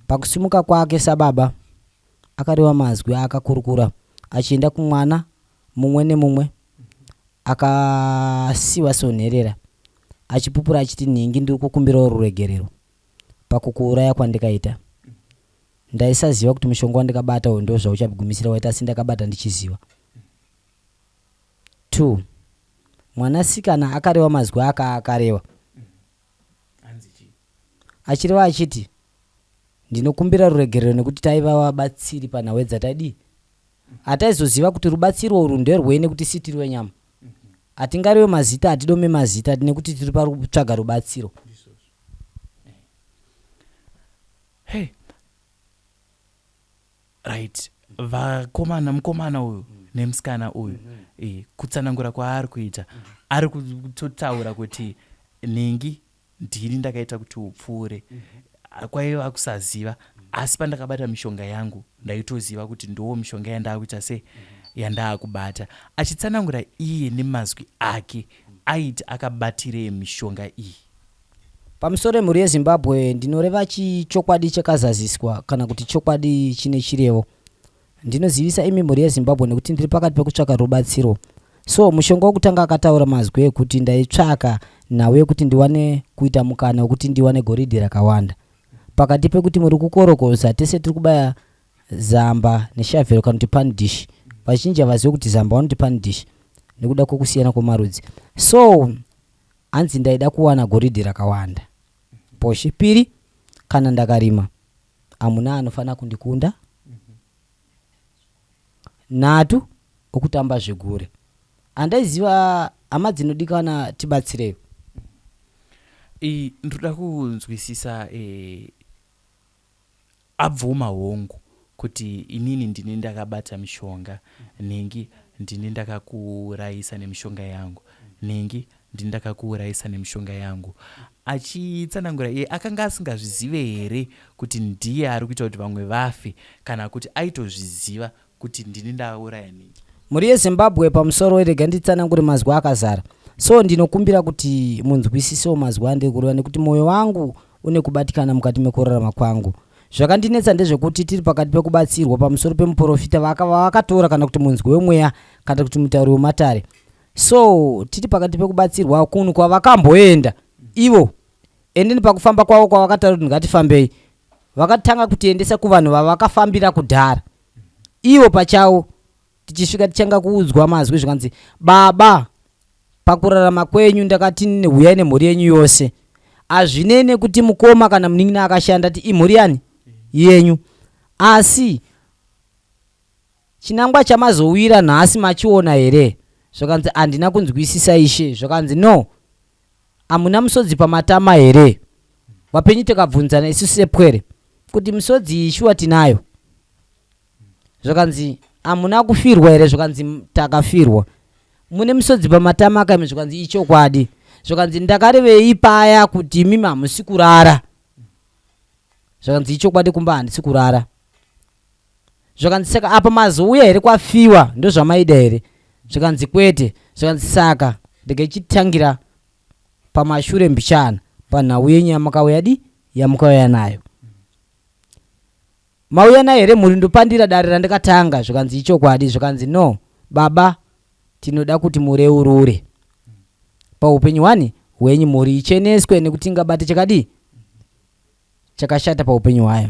Speaker 4: Pakusimuka kwake sababa, akareva mazwi aakakurukura achienda kumwana mumwe nemumwe akasiwa sonherera, achipupura achiti, Nhingi, ndiri kukumbirawo ruregerero pakukuuraya kwandikaita. Ndaisaziva kuti mushonga wandikabata uyu ndozvauchagumisira waita, asi ndakabata ndichiziva. 2 mwanasikana akareva mazwi aka akareva achireva achiti, Ndinokumbira ruregerero nekuti taiva vabatsiri panhau dzataidii. Hataizoziva kuti rubatsiro urwu nderwei nekuti si tiri venyama. Hatingarewe mazita, hatidome mazita nekuti tiri pakutsvaga rubatsiro.
Speaker 2: Hey, right, vakomana, mukomana uyu nemusikana uyu, kutsanangura kwaari kuita, ari kutotaura kuti nhingi ndini ndakaita kuti upfuure, kwaiva kusaziva, asi pandakabata mishonga yangu ndaitoziva kuti ndo mishonga yandaakuita sei, yandaakubata. Achitsanangura iye nemazwi ake, aiti akabatirei mishonga iyi?
Speaker 4: Pamusoro yemhuri yeZimbabwe, ndinoreva chichokwadi chakazaziswa kana kuti chokwadi chine chirevo. Ndinozivisa imi mhuri yeZimbabwe nekuti ndiri pakati pekutsvaka rubatsiro. So mushonga wekutanga akataura mazwi ekuti ndaitsvaka nhau yekuti ndiwane kuita mukana wekuti ndiwane goridhe rakawanda. Pakati pekuti muri kukorokoza, tese tiri kubaya zamba neshavhero kana kuti pan dish. Vazhinji havazivi kuti zamba vanoti pan dish nekuda kwekusiyana kwemarudzi. So hanzi ndaida kuwana goridhe rakawanda. Poshi piri, kana ndakarima hamuna anofanira kundikunda. Nhatu, okutamba zvegure. Handaiziva, hama dzinodikana, tibatsireyo.
Speaker 2: Ndoda kunzwisisa, abvuma hongu kuti inini ndini ndakabata mishonga, nhingi ndini ndakakuurayisa nemishonga yangu, nhingi ndini ndakakuurayisa nemishonga yangu. Achitsanangura iye, akanga asingazvizive here kuti ndiye ari kuita kuti vamwe vafe, kana kuti aitozviziva kuti ndini ndauraya nhingi?
Speaker 4: Mhuri yeZimbabwe, pamusoro, rega nditsanangure mazwi akazara. So ndinokumbira kuti munzwisisewo mazwi andiri kureva nekuti mwoyo wangu une kubatikana mukati mekurarama kwangu. Zvakandinetsa ndezvekuti tiri pakati pekubatsirwa pamusoro pemuprofita vavakatora kana kuti munzwi wemweya kana kuti mutauri wematare. So tiri pakati pekubatsirwa kunhu kwavakamboenda ivo, endeni pakufamba kwavo kwavakataura kuti ngatifambei, vakatanga kutiendesa kuvanhu vavakafambira kudhara ivo pachavo. Tichisvika tichanga kuudzwa mazwi zvikanzi, baba, pakurarama kwenyu ndakati huyai nemhuri yenyu yose, hazvinei nekuti mukoma kana munin'ina akashanda, ti imhuri yani yenyu, asi chinangwa chamazowira nhasi machiona here? Zvakanzi, handina kunzwisisa, ishe. Zvakanzi, no, hamuna musodzi pamatama here? Vapenyu tikabvunzana isu sepwere kuti misodzi iyi shuwa tinayo. Zvakanzi, hamuna kufirwa here? Zvakanzi, takafirwa. Mune misodzi pamatama akaimi? Zvakanzi, ichokwadi. Zvakanzi, ndakarevei paya kuti imimi hamusi kurara? Zvakanzi, ichokwadi, kumba handisi kurara. Zvakanzi, saka apa mazouya here kwafiwa, ndozvamaida here? Zvakanzi, kwete. Zvakanzi, saka ndikaichitangira pamashure mbichana panhau yenyu yamakauya di yamukauya nayo, mauya nayo here mhuri? Ndopandira dare randikatanga. Zvikanzi, ichokwadi. Zvikanzi, no baba, tinoda kuti mureurure paupenyu hwani hwenyu, mhuri icheneswe nekuti ingabate chakadii chakashata paupenyu hwayo.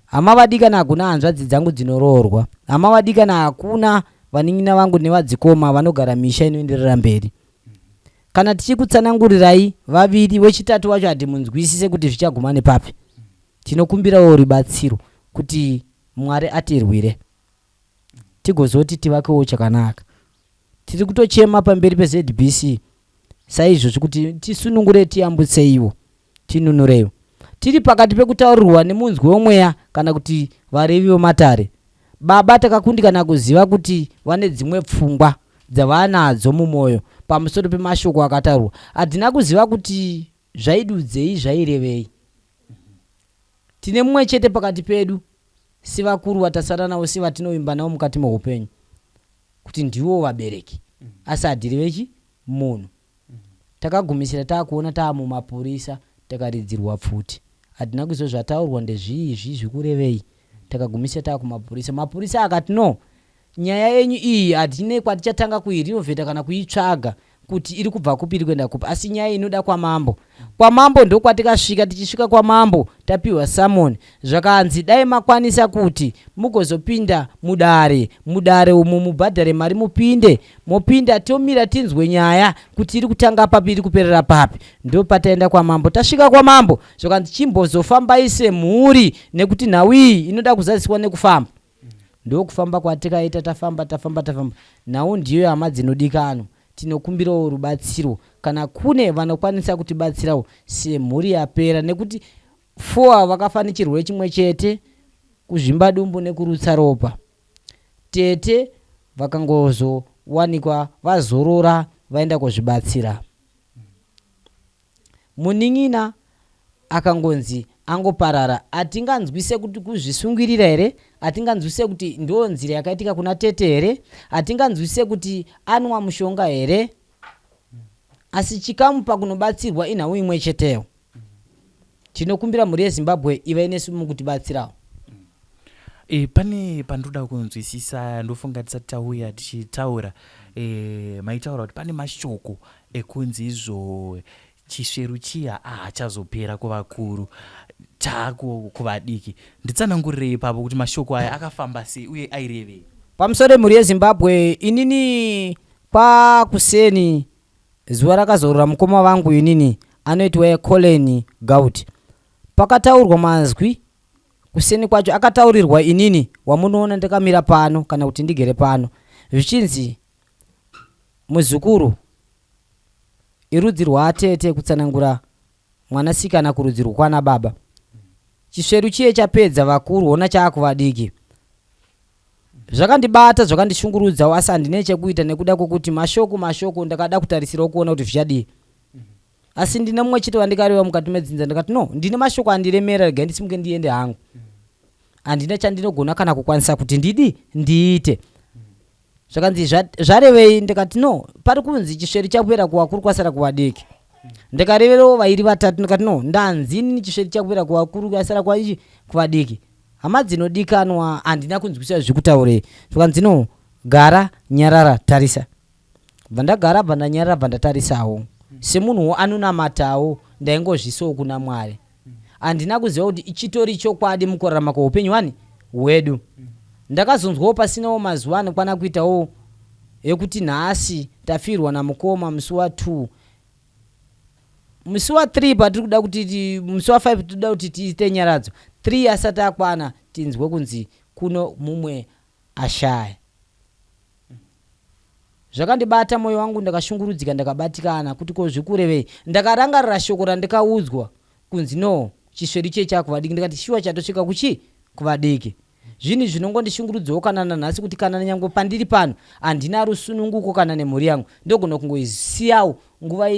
Speaker 4: Hama vadikana, hakuna hanzvadzi dzangu dzinoroorwa. Hama vadikana, hakuna vanin'ina vangu nevadzikoma vanogara misha inoenderera mberi. Kana tichikutsanangurirai vaviri, wechitatu wacho hatimunzwisise kuti zvichaguma nepapi. Tinokumbirawo rubatsiro kuti Mwari atirwire, tigozoti tivakewo chakanaka. Tiri kutochema pamberi peZBC saizvozvi kuti tisunungure, tiyambutseiwo. Tinunureiwo. Tiri pakati pekutaurirwa nemunzwi womweya kana kuti varevi vematare. Baba takakundikana kuziva kuti vane dzimwe pfungwa dzavanadzo mumwoyo pamusoro pemashoko akataurwa. Hatina kuziva kuti zvaidudzei zvairevei. Tine mumwe chete pakati pedu sevakuru vatasara navo sevatinovimba navo mukati meupenyu kuti ndivo vabereki asi hadireve munhu. Takagumisira taakuona taamumapurisa takaridzirwa pfuti. Hatina kuziva zvataurwa ndezvii izvi zvikurevei. Takagumisira taakumapurisa. Mapurisa akati no nyaya yenyu iyi hatine kwatichatanga kuirinovheta kana kuitsvaga kuti iri kubva kupi iri kuenda kupi asi nyaya inoda kwamambo. Kwamambo ndokwatikasvika tichisvika kwamambo tapiwa summon zvakanzi dai makwanisa kuti mugozopinda mudare mudare umu mubhadhare mari mupinde mopinda tomira tinzwe nyaya kuti iri kutanga papi iri kuperera papi ndopataenda kwamambo tasvika kwamambo zvakanzi chimbozofambai semhuri nekuti nhau iyi inoda kuzadziswa nekufamba ndokufamba kwatikaita tafamba tafamba tafamba nhau ndiyo hama dzinodikanwa tinokumbirawo rubatsiro kana kune vanokwanisa kutibatsirawo semhuri yapera nekuti four vakafa nechirwere chimwe chete kuzvimba dumbu nekurutsa ropa tete vakangozowanikwa vazorora vaenda kuzvibatsira munin'ina akangonzi angoparara hatinganzwise kuti kuzvisungirira here hatinganzwise kuti ndo nzira yakaitika kuna tete here hatinganzwise kuti anwa mushonga here asi chikamu pakunobatsirwa inhau imwe cheteyo tinokumbira mhuri yezimbabwe ivai nesu mukutibatsirawo
Speaker 2: E, pane pandoda kunzwisisa ndofunga tisati tauya tichitaura e, maitaura kuti pane mashoko ekunzi izvo chisveru chiya haachazopera kuvakuru taaku kuvadiki nditsanangurirei ipapo kuti mashoko aya akafamba sei uye airevei
Speaker 4: pamusoro emhuri yezimbabwe inini kwakuseni zuva rakazorora mukoma vangu inini anoitwa Colin Gout pakataurwa mazwi kuseni kwacho akataurirwa inini wamunoona ndakamira pano kana kuti ndigere pano zvichinzi muzukuru irudzi rwaatete kutsanangura mwanasikana kurudzi rwokwana baba chisveru chiye chapedza vakuru hona chaakuvadiki zvakandibata zvakandishungurudzawo asi handine chekuita nekuda kwekuti mashoko mashoko ndakada kutarisirawo kuona kuti zvichadii asi ndine mumwe chete wandikareva mukati medzinza ndikati no ndine mashoko andiremera regai ndisimuke ndiende hangu handina chandinogona kana kukwanisa kuti ndidi ndiite zvakanzi zvarevei ndikati no pari kunzi chisveru chakupera kuvakuru kwasara kuvadiki ndikareverewo vairi vatatu ndikati no ndanzi chisveru chakupera kuvakuru kwasara kwaichi kuvadiki hama dzinodikanwa handina kunzwisisa zvekutaurei zvakanzi no gara nyarara tarisa bva ndagara bva ndanyarara bva ndatarisawo semunhuwo anonamatawo ndaingozvisawo kuna mwari handina kuziva kuti chitori chokwadi mukurarama kweupenyu hwani hwedu ndakazonzwawo pasinawo mazuva anokwana kuitawo ekuti nhasi tafirwa namukoma musi wa2 musi wa3 patiri kuda kuti musi wa5 tiri kuda kuti tiite nyaradzo 3 asati akwana tinzwe kunzi kuno mumwe ashaya zvakandibata mwoyo wangu ndakashungurudzika ndakabatikana kuti ko zvikurevei ndakarangarira shoko randikaudzwa kunzi no chisveru chiye chakuvadiki ndikati shuwa chatosvika kuchi kuvadiki zvinhu zvinongondishungurudzawo kana nanhasi kuti kana nyange pandiri pano handina rusununguko kana nemhuri yangu ndogona kungoisiyawo nguva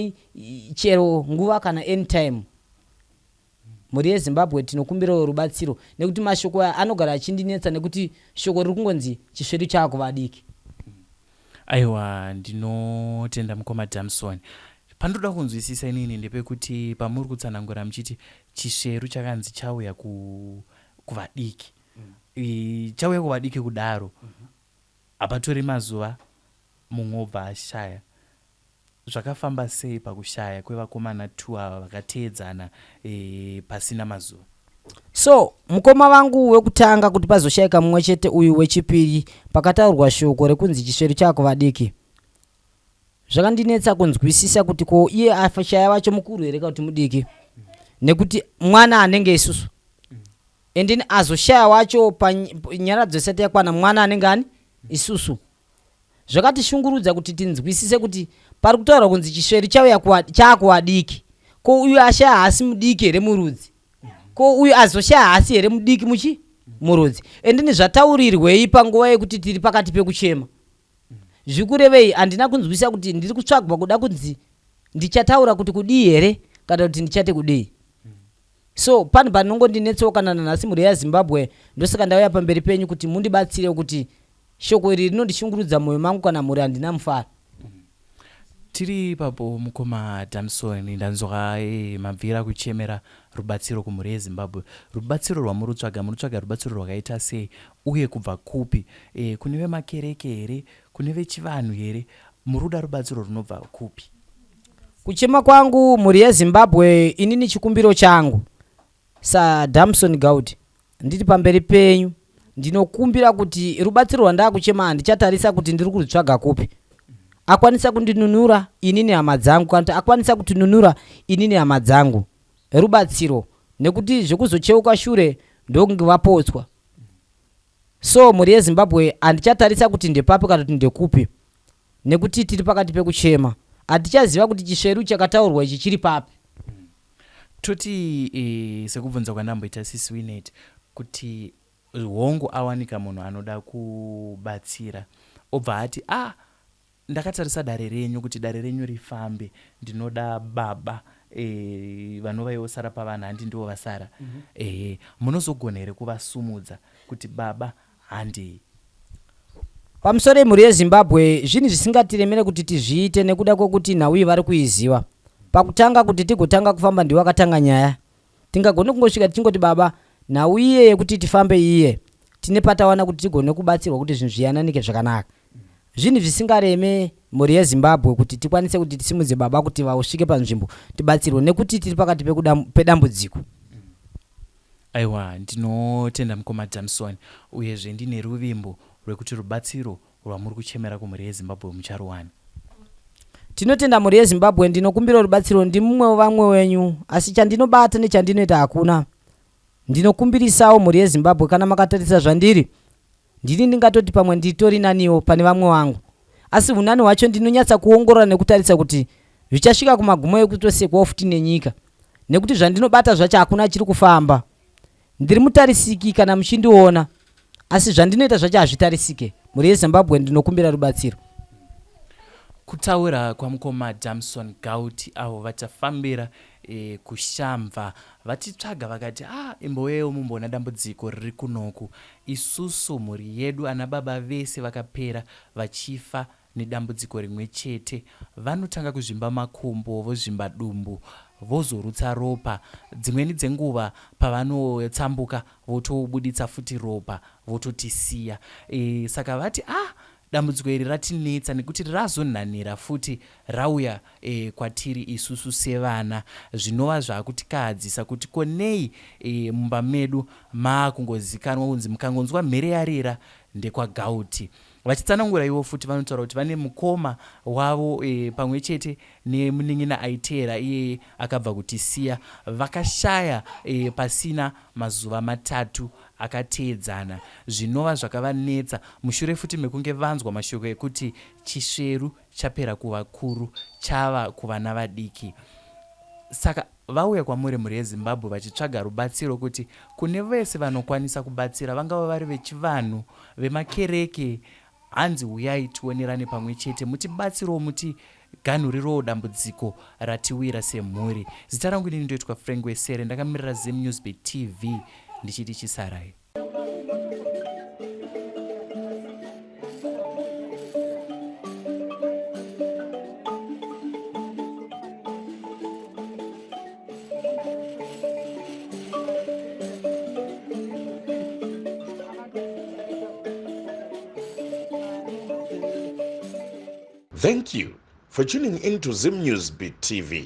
Speaker 4: chero nguva kana anytime mhuri yezimbabwe tinokumbirawo rubatsiro nekuti mashoko aya anogara achindinetsa nekuti shoko riri kungonzi chisveru chaakuvadiki
Speaker 2: aiwa ndinotenda mukoma damson pandoda kunzwisisa inini ndepekuti pamuri kutsanangura muchiti chisveru chakanzi chauya kuvadiki chauya kuvadiki kudaro hapatori mazuva mumwe obva ashaya zvakafamba sei pakushaya kwevakomana 2 ava vakateedzana e, pasina mazuva
Speaker 4: so mukoma vangu wekutanga kuti pazoshayika mumwe chete uyu wechipiri pakataurwa shoko rekunzi chisveru chakuvadiki zvakandinetsa kunzwisisa kuti ko iye ashaya wacho mukuru here kana kuti mudiki nekuti mwana anenge isusu and then azoshaya wacho panyaradzo isati yakwana mwana anenge ani isusu zvakatishungurudza kuti tinzwisise kuti pari kutaurwa kunzi chisveru chauya chakuvadiki. Ko uyu ashaya haasi mudiki here murudzi? Ko uyu azoshaya haasi here mudiki muchi murudzi? Endini zvataurirwei panguva yekuti tiri pakati pekuchema? Zvikurevei? Handina kunzwisa kuti ndiri kutsvagwa kuda kunzi ndichataura kuti kudii here kana kuti ndichati kudii. So pane panongondinetsawo kana nanhasi mhuri yaZimbabwe, ndosaka ndauya pamberi penyu kuti mundibatsire kuti shoko iri rinondishungurudza moyo mangu kana mhuri handina mufaro.
Speaker 2: Tiri ipapo mukoma Damson, ndanzwa mabvira kuchemera rubatsiro kumhuri yeZimbabwe. Rubatsiro rwamurutsvaga murutsvaga rubatsiro rwakaita sei uye kubva kupi? Kune vemakereke here? Kune vechivanhu here? Muruda rubatsiro runobva kupi?
Speaker 4: Kuchema kwangu mhuri yeZimbabwe inini chikumbiro changu saDamson Gaudi ndiri pamberi penyu ndinokumbira kuti rubatsiro rwandakuchema handichatarisa kuti ndiri kurutsvaga kupi. Akwanisa kundinunura inini hama dzangu kana kuti akwanisa kutinunura inini hama dzangu rubatsiro nekuti zvekuzocheuka shure ndokunge vapotswa. So mhuri yeZimbabwe handichatarisa kuti ndepapi kana kuti ndekupi nekuti tiri pakati pekuchema hatichaziva kuti chisveru chakataurwa ichi chiri papi.
Speaker 2: Toti sekubvunza kwandamboita sisi Winnet kuti hongu awanika munhu anoda kubatsira obva ati ah ndakatarisa dare renyu kuti dare renyu rifambe ndinoda baba vanova ivo sara pavana handi ndivo vasara ehe munozogona here kuvasumudza kuti baba handei.
Speaker 4: Pamusoro yemhuri yeZimbabwe zvinhu zvisingatiremere kuti tizviite nekuda kwekuti nhau iyi vari kuiziva. Pakutanga kuti tigotanga kufamba ndiwe wakatanga nyaya. Tingagone kungosvika tichingoti baba nhau iye yekuti tifambe iye tine patawana kuti tigone kubatsirwa kuti zvinhu zviyananike zvakanaka. Zvinhu zvisingareme mhuri yeZimbabwe kuti tikwanise kuti tisimudze baba kuti vausvike panzvimbo tibatsirwe nekuti tiri pakati pedambudziko.
Speaker 2: Aiwa ndinotenda mukoma Damson uyezve ndine ruvimbo rwekuti rubatsiro rwamuri kuchemera kumhuri yeZimbabwe mucharuwana.
Speaker 4: Tinotenda mhuri yeZimbabwe ndinokumbira rubatsiro ndimumwe wevamwe wenyu asi chandinobata nechandinoita hakuna. Ndinokumbirisawo mhuri yeZimbabwe kana makatarisa zvandiri ndini ndingatoti pamwe nditori naniwo pane vamwe vangu asi hunani hwacho ndinonyatsa kuongorora nekutarisa kuti zvichasvika kumagumo ekutosekwawo futi nenyika nekuti zvandinobata zvacho hakuna chiri kufamba. Ndiri mutarisiki kana muchindiona asi zvandinoita zvacho hazvitarisike. Mhuri yeZimbabwe ndinokumbira rubatsiro.
Speaker 2: Kutaura kwamukoma Damson Gauti avo vatafambira kuShamva vatitsvaga vakati ah imbouyayiwo mumboona dambudziko riri kunoku isusu mhuri yedu ana baba vese vakapera vachifa nedambudziko rimwe chete vanotanga kuzvimba makumbo vozvimba dumbu vozorutsa ropa dzimweni dzenguva pavanotsambuka votobuditsa futi ropa vototisiya saka vati ah dambudziko iri ratinetsa nekuti razonhanira futi rauya kwatiri isusu sevana zvinova zvakutikahadzisa kuti ko nei mumba medu maakungozikanwa kunzi mukangonzwa mhere yarira ndekwaGauti. Vachitsanangura ivo futi vanotaura kuti vane mukoma wavo pamwe chete nemunin'ina aiteera iyeye akabva kutisiya vakashaya pasina mazuva matatu akateedzana zvinova zvakavanetsa mushure futi mekunge vanzwa mashoko ekuti chisveru chapera kuvakuru chava kuvana vadiki. Saka vauya kwamuri mhuri yeZimbabwe vachitsvaga rubatsiro kuti kune vese vanokwanisa kubatsira vangava vari vechivanhu, vemakereke hanzi huyai tionerane pamwe chete mutibatsirewo mutiganhurirewo dambudziko ratiwira semhuri. Zita rangu inini ndoitwa Frank Wesere ndakamirira Zim Newsbeat TV ndichiti chisarai.
Speaker 1: Thank you for tuning in to Zim News Beat TV.